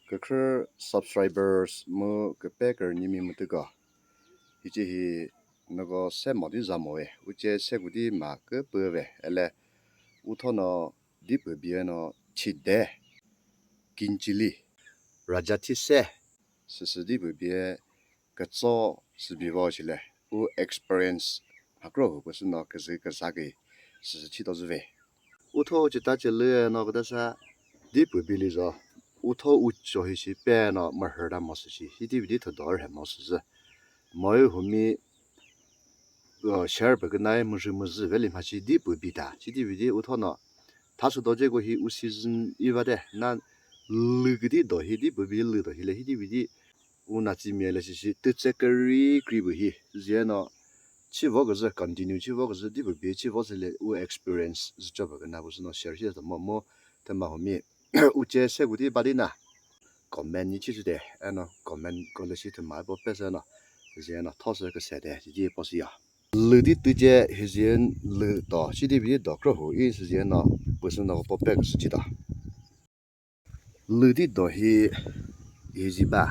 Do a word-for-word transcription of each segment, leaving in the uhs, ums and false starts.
Kükre subscribers mu küpe kürünyimi mütüko. Hichi hi noko se modi zamo e, uche se kudi ma küpü ve, ele utho no dipü bie no chide, kinchili, raja thise, süsü dipü bie kütso sübi vo chile, u experience hakro hu püsü no küzü küzaki süsü chito züve. Utho chita chilü no kütasa dipü bili zo. Utho ucho hi shi pe no mürhü da mo süshi. Hiti bidi thüdo rhe mo süzü. Moyu humi, uh, share pü künai mürhü müzü veli mhachi dipü bita. Chiti bidi utho no. Tha sü doje ko hi u season iva de. Na lü küdi do hi dipü bi lü do hi le hiti bidi u natsi mia le shishi tütse keri kri bu hi. Zie no chi vo küzü continue chi vo küzü dipü bi chi vo sü le u experience zü cho pü küna bu sü no share shi mo mo thüma humi. Uche se kudi badi na comment ni chi süde, eno comment ko lü shi thüma po pesü no, zie no thosü küse de, ji po si ya. Lü di tüje hizien lü do, shi di bi do kro hu, i süzie no, püsü no po pe küsü chi do. Lü di do hi, hizi ba,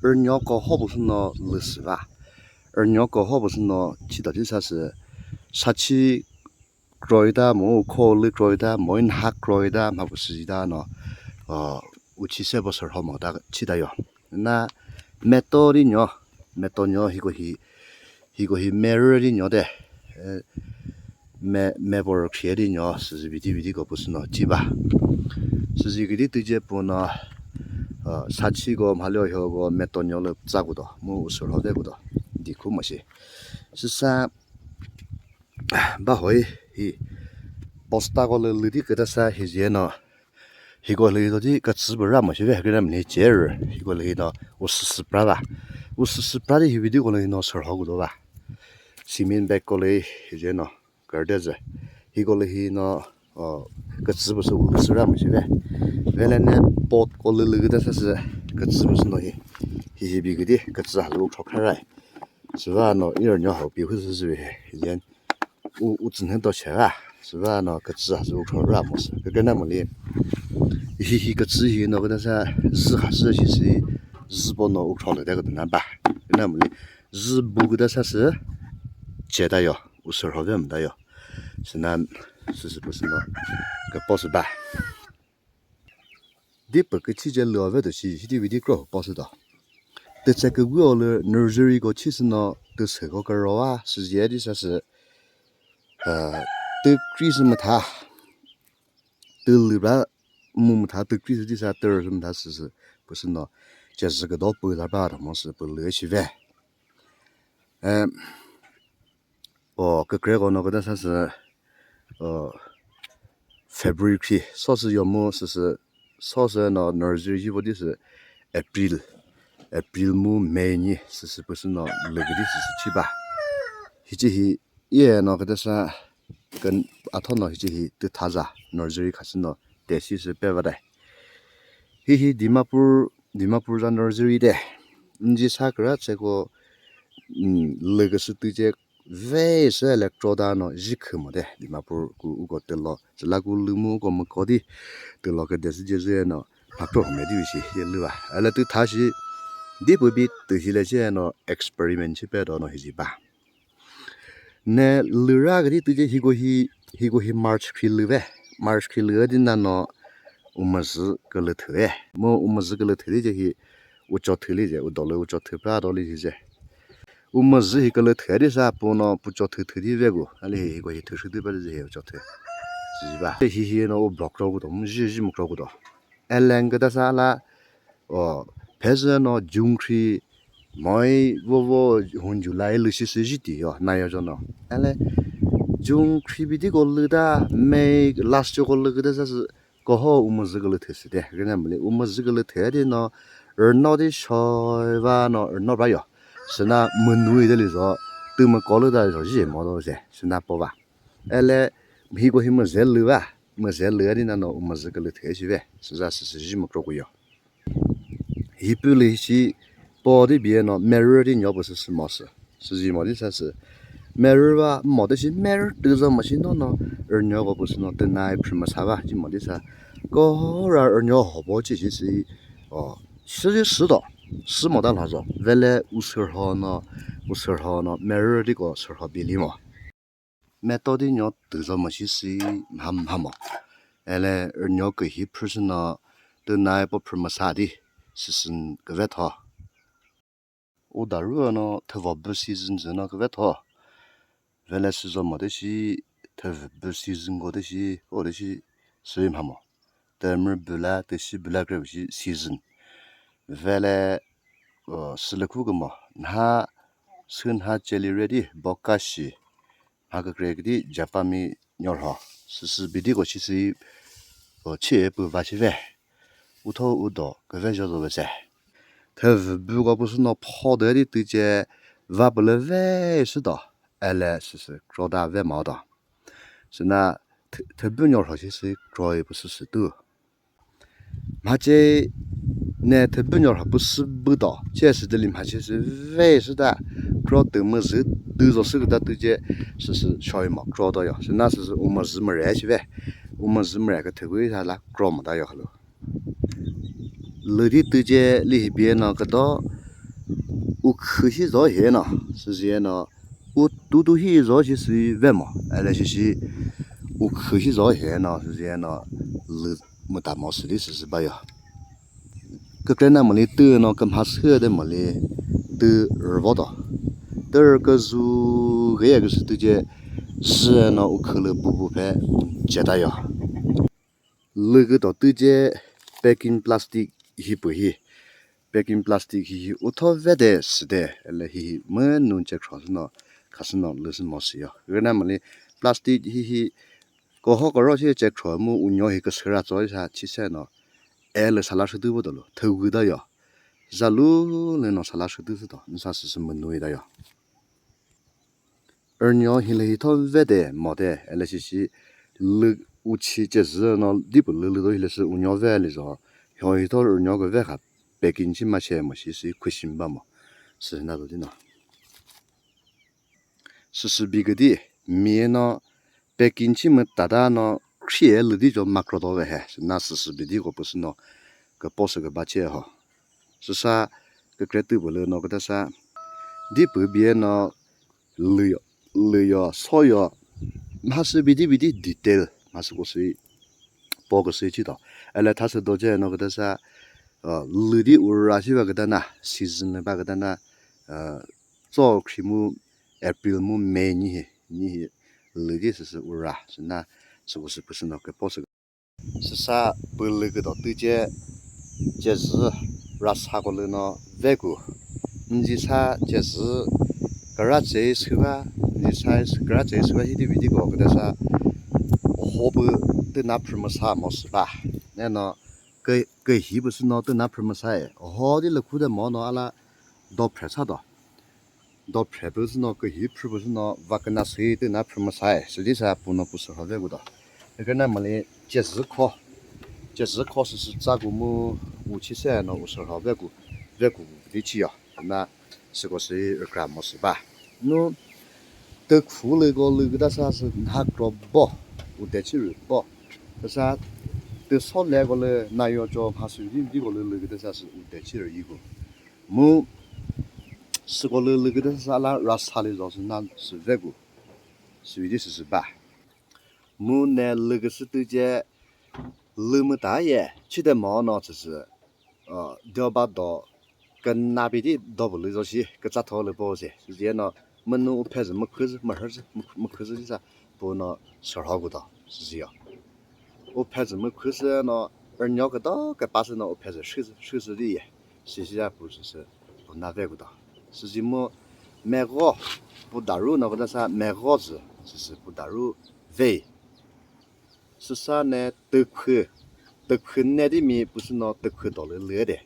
ernyo ko ho püsü no lü sü ba. Ernyo ko ho püsü no chi do di sa sü, sa chi kroita, mo kho lü kroita, mo in ha kroita, ma püsü ji da no, uh, uchi se po sür ho mo da chi da yo. Na meto di nyo, meto nyo hiko hi, hiko hi merü di nyo de, eh, me, me por khie di nyo, süzi bidi bidi ko püsü no chi ba. Süzi kidi tüje pu no, uh, sa chi ko mha lyo hyo ko meto nyo lü tsa ku do, mu u sür ho de ku do, di khu mo shi. Süsa, ba hoi hi posta ko lü lü di kütasa hi zie no. Hiko lü hi do di kütsü pü ra mo shi ve, künamli che rü. Hiko lü hi no u süsü pra ba. U süsü pra di hi video ko lü hi no sür ho ku do ba. Cement bag ko lü hi zie no kürde zü. Hiko lü hi no, o, kütsü pü sü u lü sü ra mo shi ve. Vele ne pot ko lü lü kütasa sü kütsü pü sü no hi. Hi hi bi küdi kütsü ha lü u chok kha rai. Süva no i rünyo hau pi hu sü zü he, yen u, u tsü nhü do che ra. Süva no kütsü ha zü u kho ra mo sü. Kükrenamoli hi hi kütsü hi no kütasa zü ha sü shi sü zü po no u kho lü de kütü na ba. Kükrenamoli zü bu kütasa sü che da yo, u sür ho ve mü da yo. Süna sü sü pü sü no küpo sü ba. Dipü küchi je lüo ve do shi, shi di video kro po sü do. Tütse kügu o lü nursery ko chi sü no, tüsü ko kürüva, süzie di sa sü, uh, tükri sü mütha, tülü ba mu mütha tükri sü di sa tür sü mütha sü sü, püsü no, che zü küdo pü la ba da mo sü pü lü shi ve. Eh, O, kükre ko no küta sa sü, o, February khi, so sü yo mu sü sü, so sü no nursery shi vo di sü April, April mu May ni sü sü püsü no lü küdi sü sü chi ba. Hichi hi, iye no küta sa, kün, atho no hichi hi tüthaza nursery khasü no te shi sü pe va dai. Hi hi Dimapur, Dimapur za nursery de. Nji sa küra tseko, mm, lü küsü tüche ve sü electro da no ji khü mo de. Dimapur ku uko tülo. Tsüla ku lü mu uko müko di. Tülo küde sü je zü no. Hakro me di shi ye lü va. Ele tütha shi di pü bi tü hi le je no experiment shi pe do no hi ji ba. Ne lüra küdi tüje hiko hi, hiko hi March khi lü ve. March khi lü di nano umüzü külüthü e. Mu umüzü külüthü di je hi ucho thü li je, u dolü ucho thü pra do li hi je. Umüzü hi külüthü di sa pu no pucho thü thü di ve gu. Ali hi hiko hi thü shü di ba di je hi ucho thü. Ji ba. Hi hi no u block ro gu do, mu ji ji mu kro gu do. Eleng küta sa la, o, phezü no June khi moi vo vo hun July lü shi sü ji ti yo, na yo jo no. Ele June khi bi di ko lü ta May last yo ko lü küta sa sü ko ho umüzü külüthü sü de. Kükrenamoli umüzü külüthü di no rüno di shoi va no rüno ba yo. Süna münu i de li zo, tümü ko lü ta zo ji mo do se. Süna po va. Ele hiko hi müze lü va. Müze lü di nano umüzü külüthü shi ve. Süza sü sü ji mu kro ku yo. Hi pü lü hi shi po di bie no merü di nyo pü sü sü mo sü. Sü ji mo di sa sü. Merü va mo di shi merü tü zo mo shi no no. Rünyo ko pü sü no tü nai phü ma sa va ji mo di sa. Ko ra rünyo ho po chi shi sü. O. Süzi südo, sü mota lhazo, vele usürho no, usürho no, merüri ko sürho bili mo. Metodi nyo tüzo mo shi si mham mhamo. Ele nyo kühi phrüsü no, tü nai po phrü masa di, süsün küvetho. U daru no thüvo bü season zü no küvetho. Vele süzo mo de shi, thüvo bü season ko de shi, o de shi, süi mhamo. Tümür bü la, tüshi bü la kre shi season. Vele, o, sülükhu kümo. Nha, sü nha cheli ready, bokashi. Nha kükre kidi, Japami nyorho. Süsü bidi ko shi süi, o, chi pü va shi ve. Utho udo, küve zho zo ve se. Thüvü bü ko püsü no pho de di tüce va pülü ve sü do. Ele süsü kro da ve mo do. Süna thü-, thübü nyorho shi sü kroi püsü sü tu. Mhace ne thübü nyorho püsü bü do. Ce sü deli mhace sü ve sü da kro tü müzü dü zo sü küta tüce süsü shoi mo kro do yo. Süna süsü umüzü müre shi ve. Umüzü müre kü thübü sa la kro mo da yo hülu. Lüdi tüce lihi bie no küdo u khü shi zo hie no, süzie no u tutu hi zo shi sü ve mo, ele shi shi u khü shi zo hie no, süzie no lü müta mo südi süsü ba yo. Kükre na müli tü no kümha sü de müli tü rüvo do. Tü rü küzü geye küsü tüce sü no u khü lü bubu phe ceta yo. Lü küdo tüce packing plastic hi pü hi. Packing plastic hi hi utho vede süde. Ele hi hi mü nun che khro sü no khasü no lü sü mo sü yo. Rüna müli plastic hi hi koho koro shi che khro mu unyo hi küsü ra tso sa chi se no. Ele sala shü tü bu do lo. Thügü da yo. Za lu lü no sala shü tü sü do. Nsa sü sü mü nui da yo. Ürünyo hilü hi tho vede mo de, ele shi shi lü uchi cezü no dipü lü lü do hilü sü unyo ve lü zo. Hyo hi tho ürünyo kü ve kha packing chi ma che mo shi shi khushim ba mo. Sü na do di no. Süsü bi küdi mi no packing chi mü tada no khriye lü di jo makro do ve he. Sü na süsü bi di ko püsü no küpo sü küba che ho. Süsa kükre tüpü lü no küta sa dipü bie no lüyo, lüyo, soyo, mhasü bidi bidi detail, mhasü ko sü po ko sü chito. Ele thasü doce no küta sa, uh, lüdi ura shi ba küta na, season ba küta na, uh, tso khri mu April mu May ni hi, ni hi lüdi süsü ura, süna süko sü püsü no küpo sü. Süsa pülü küdo tüce cezü rasa ko lü no veku. Nji sa cezü kara ce süva, nji sa kara ce süva hidi bidi ko küta sa hopü tüna phrümüsa mo süva. Neno kü-, kühi püsü no tüna phrümüsa e. Ho di lükhu de mo no ala do phresa do. Do phrepü sü no kühi phrüpü sü no va küna sü tüna phrümüsa e. Südi sa pu no pü sürho ve küdo. Kükre na müli cezü kho. Cezü kho süsü tsa kü mu uchi se no u sürho ve kü, ve kü di chi yo. Na süko sü rükra mo süba. Nu tükhu lü ko lü küta sa sü nha kro bo. U de chi rü bo. Sa tüso le ko lü na yo cho mha sü di, di ko lü lü küta sa sü u de chi rü yi kü. Mu süko lü lü küta sa la rasa lü zo sü na sü ve kü. Sü di sü sü ba. Mu ne lü küsü tüce lü müta ye chide mo no sü sü. Uh, dioba do küna bidi do bu lü zo shi kütsa tho lü po se. Sü zi no münu u phezü mükhüzü, mühüzü, mükh-, mükhüzü sa pu no sürho küdo sü zi yo. U phezü mükhüsü no ürünyo küdo küpasü no u phezü shüzü, shüzü di ye. Sisi ya pu süsü pu na ve küdo. Süzi mu mego pu daru no küta sa mego zü süsü pu daru ve. Süsa ne tükhü, tükhü ne di mi püsü no tükhü do lü lü de.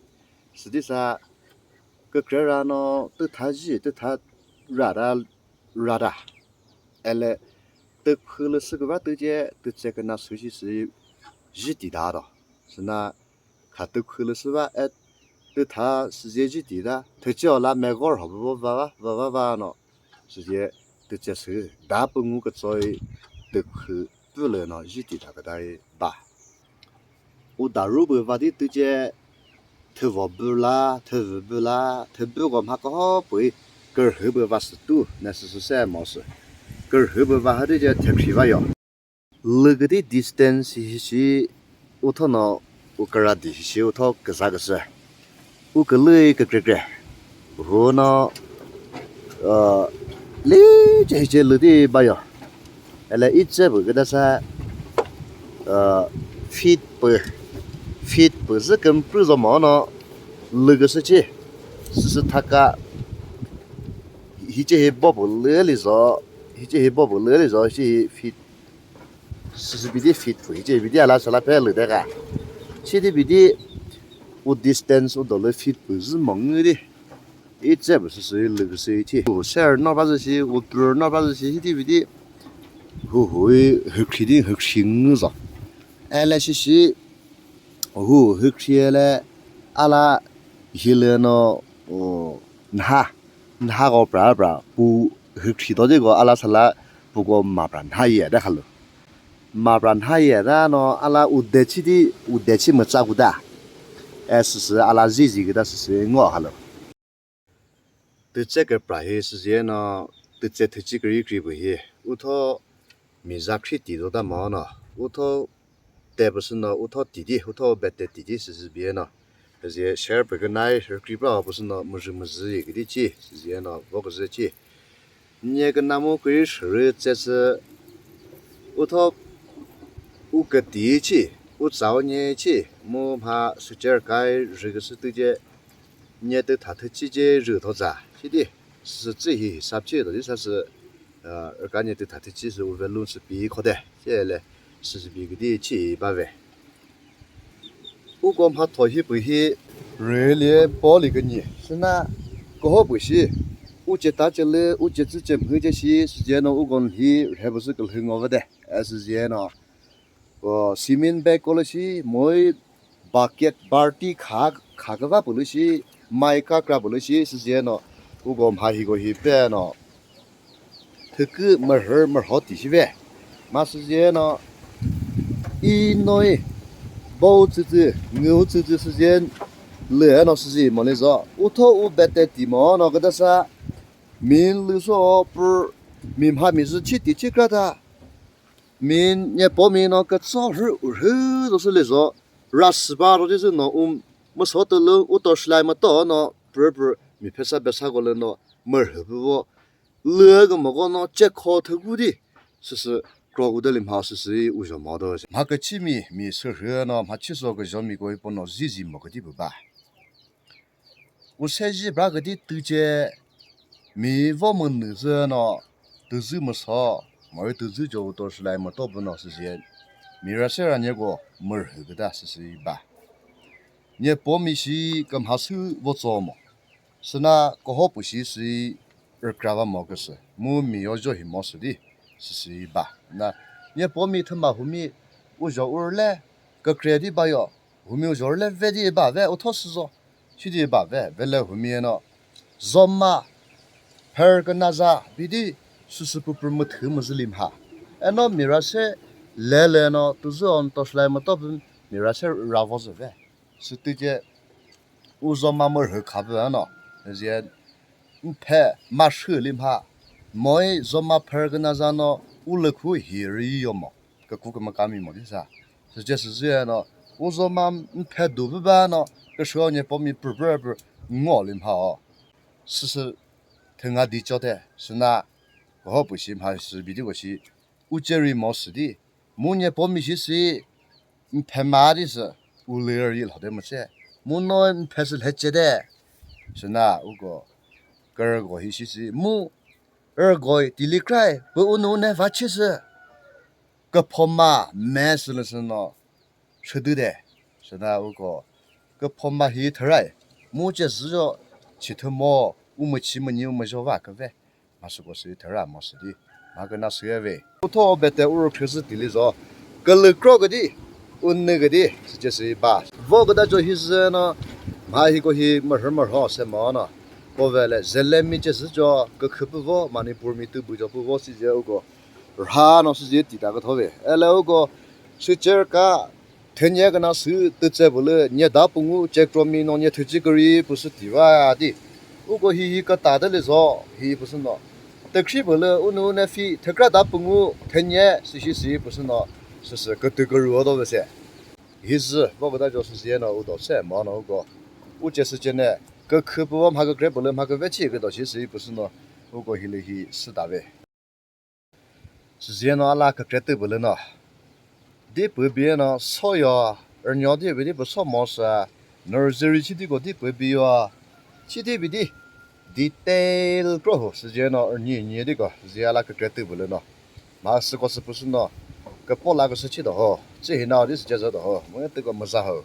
Südi sa kükre ra no tütha ji, tütha ra da, ra da. Ele tükhü lü sü küva tüce tütse küna süshi sü ji ti da do. Süna kha tükhü lü sü va et tütha süzieji ti da. Thüce ola megor ho va va va va va no. Süzie tütse sü da pü ngu kütsoi tükhü pü lü no ji ti da küdai ba. U daru pü va di tüce thüvo bü la, thüvü bü la, thübüko mha kükro pü kürhü pü va sü tu, ne süsü se mo sü. Kürhü pü va hütüce thekri va yo. Lü küdi distance hishi utho no u küradi hishi utho küza küsü. U külü kükrekre. Hu no, uh, li che hiche lü di ba yo. Ele itse pü küta sa, uh, feet pü, feet pü zü kümprü zo mo no lü küsü chi. Süsü thaka hiche hi bo pü lü li zo, hiche hi bo pü lü li zo, hiche hi feet süsü bidi feet pü, hiche bidi ala sala phe lü de ka. Chidi bidi u distance u dolü feet pü zü mo ngü di. Itse pü süsü lü küsü ithi. U ser no ba zü shi, u pür no ba zü shi, hidi bidi. Hu hui hükri di hükri ngü zo. Ele shi shi, hu hükri ele ala hilü no, o, nha, nha ko pra pra, pu hükri do di ko ala sala, pu ko ma pra nha ye da khalu. Ma pra nha ye da no ala u de chi di, u de chi mütsa ku da. E süsü ala zi zi küta süsü ngo khalu. Tütse kükra hi süziyeno, tütse thüchi kükri kri pü hi, utho miza khri ti do ta mo no, utho te pü sü no, utho ti di, utho bete ti di süsü biyeno, süziye share pü künai, rükri pra pü sü no, müzhü müzhü yi küdi chi, süziyeno, vo küzü chi. Nye küna mu kükri shürü tse sü, utho u küti chi, u tsao nye chi, mu mha sücer kai rhü küsü tüce, nye tü thathü chi ce rü tho za, shi di, süsü tsü hi hisap chi do di sa sü, uh, ka nye tü thathü chi sü u value sü pi kho de, ce le, süsü bi küdi chi ba ve. U ko mha tho hi pü hi, rü lie po li künyi, süna, koho pü shi, u ce ta ce lü, u ce tsü ce mhü ce shi, süziyeno u ko hi rhe pü sü külhü ngo ve de, e süziyeno, o, cement bag ko lü shi, moi bucket, barti kha, kha küva pü lü shi, mai kakra pü lü shi, süziyeno, u ko mha hiko hi pe no, thükü mürhü mürho ti shi ve. Ma süziyeno, i noi, bo tsü tsü, ngu tsü tsü süziyen, lü no süzi mo li zo. Utho u bete ti mo no küta sa, min lü so pür, mi mha mi zü chi ti chi kra ta. Min nye po mi no kütso rhü, rhü do sü lü zo. Ra sü ba ro di zü no um, müso tülü u to shilai müto no, pür pür mi phesa besa ko lü no, mürhü pü vo. Lü kümoko no, che kho thügu di. Süsü, kro u de li mha süsü u zho mo do. Mha küchi mi, mi sü rhü no, mha chi so küzho mi ko i po no, zi zi mo küdi pü ba. U se ji bra küdi tüce mi vo münü zü no tüzü müso, mori tüzü jo u to shilai müto pü no süsü mi ra se ra nye ko mürhü küta süsü ba. Nye po mi shi kümha sü vo tso mo. Süna koho pü shi sü rükra va mo küsü. Mu mi yo jo hi mo sü di süsü ba. Na nye po mi thüma humi u jo u rle kükre di ba yo. Humi u jo rle ve di ba ve u tho sü zo. Shi di ba ve, vele humi eno. Zoma, pher küna za, bidi, süsü püpür müthü müzü limha. Eno mi ra se, lele no, tüzü on tosh lai müto pü, mi ra se ra vo zü ve. Sütüce, u zoma mürhü kha pü ano. Zie, mphe, ma shü limha. Moi zoma pher küna za no, u lükhu hi ri yo mo. Küku kümüka mi mo di sa. Süce süzü eno, u zoma mphe du pü ba no, küsho nye po mi pür pür pür ngo limha o. Süsü thünga di chote, süna, koho pü shi mha sü bidi ko shi, u ceri mo sü di, mu nye po mi shi sü, mphe ma di sü, u lü ri lho de mo che, mu no mphe sü lhe che de, süna, u ko, kürü ko hi shi sü, mu, ürü ko, tili krai, pü u nu ne va che sü. Küphoma me sülü sü no shüdü de. Süna uko küphoma hi thürai. Mu ce züjo chithümo umüchi münyi umüjo va küve. Masuko sü thüra mo sü di. Ma küna sü ve. Utho bete uru khüzü tili zo. Külü kro küdi. Unnü küdi. Süce sü ba. Vo küda jo hi zü no. Ma hiko hi mürhü mürho se mo no. Ko vele zelemi ce züjo. Kükhü pü vo. Manipur mi tü bujo pü vo si je uko. Rha no süzi tita kütho ve. Ele uko sücer ka Thenye kena sü tütse pülü nye da pungu chekromi no nye thüchi kürü püsü tiva di. Uko hihi kata de le zo hi püsü no. Tekhri pülü unu ne fi thekra da pungu thenye süshi sü püsü no süsü kütü kürü odo vese. Hi zü vo küta jo süsü ye no udo se mo no uko. Uche süche ne kükhü püvo mha kükre pülü mha küve chi küdo shi sü püsü no uko hilü hi sütave. Süzino ala kükretü pülü no. Di pü bi no soyo, rünyo di bi di pü so mo sa, nursery chi di ko di pü bi yo, chi di bi di detail kro hu süzino rünyi nyi di ko süzi ala kükretü pülü no. Ma süko sü püsü no, küpo la küsü chi do ho, chi hi nao di süce zo do ho, mu tü ko müza ho.